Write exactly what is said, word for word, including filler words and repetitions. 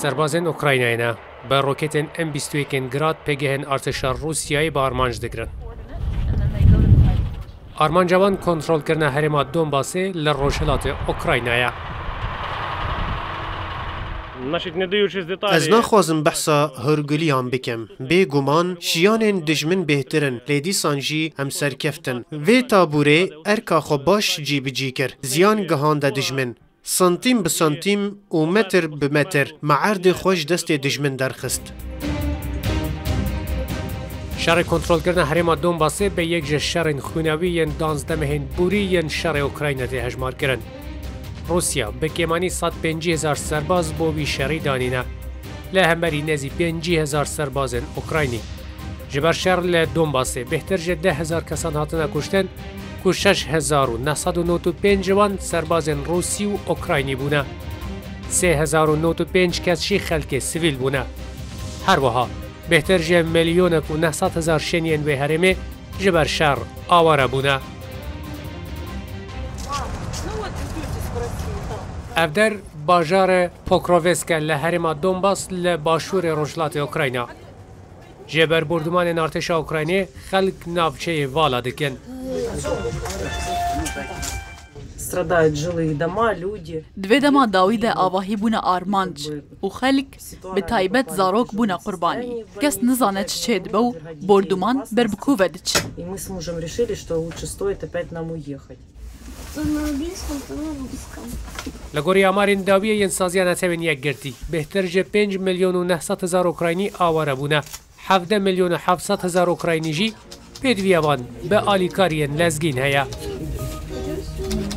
Serbazên Ukraynayê ne bi roketên M bîst û yek ên Grad pêgehên artêşa Rûsyayê bi armanc digirin. Armanca wan kontrolkirina herêma Donbasê li rojhilatê Ukrayna ye. Ez naxwazim behsa hûrgiliyan bikim. Bêguman şiyanên dijmin bêhtir in, lê dîsan jî em serkeft in. Vê tabûrê erka xwe baş cîbicî kir. Ziyan gihande dijmin. Santîm bi santîm û metr bi metr me erdê xwe ji destê dijmin derxist. Şerê kontrolkirina herêma Donbasê be yek ji şerên xwînawî yên duwazdeh mehên borî yên şerê Ukrayna tê hejmarkirin. Rûsya bi kêmanî sed pêncî hezar serbaz bo vî şerî danîne. Li hemberî nêzî pêncî hezar serbazên Ukraynî. Ji ber şer li Donbasê bêhtir ji deh hezar kesan hatine kuştin ku şeş hezar û neh sed û nod û pênc ji wan serbazên Rûsî û Ukraynî bûne. Sê hezar û nod û pênc kes jî xelkê sivîl bûne. Her wiha bêhtir ji milyonek û neh sed hezar şêniyên wê herêmê ji ber şer aware bûne. Ev der bajarê Pokrovsk e li herêma Donbas li başûrê rojhilatê Ukrayna. Ji ber bordumanên artêşa Ukraynê xelk navçeyê vala dikin. Страдают жилые дома, люди. Di vê dema dawî de avahî bûne armanc û xelk, bi taybet zarok, bûne qurbanî. Kes nizane çi çêdibe û borduman ber bi ku ve diçin. И мы с мужем решили, что лучше стоит опять нам уехать. Li gorî amarên dawiyê yên Saziya Netewên Yekgirtî, bêhtir ji pênc milyon û neh sed hezar Ukraynî aware bûne. Hevdeh milyon û heft sed hezar Ukraynî jî pêdiviya wan bi alîkariyên lezgîn heye.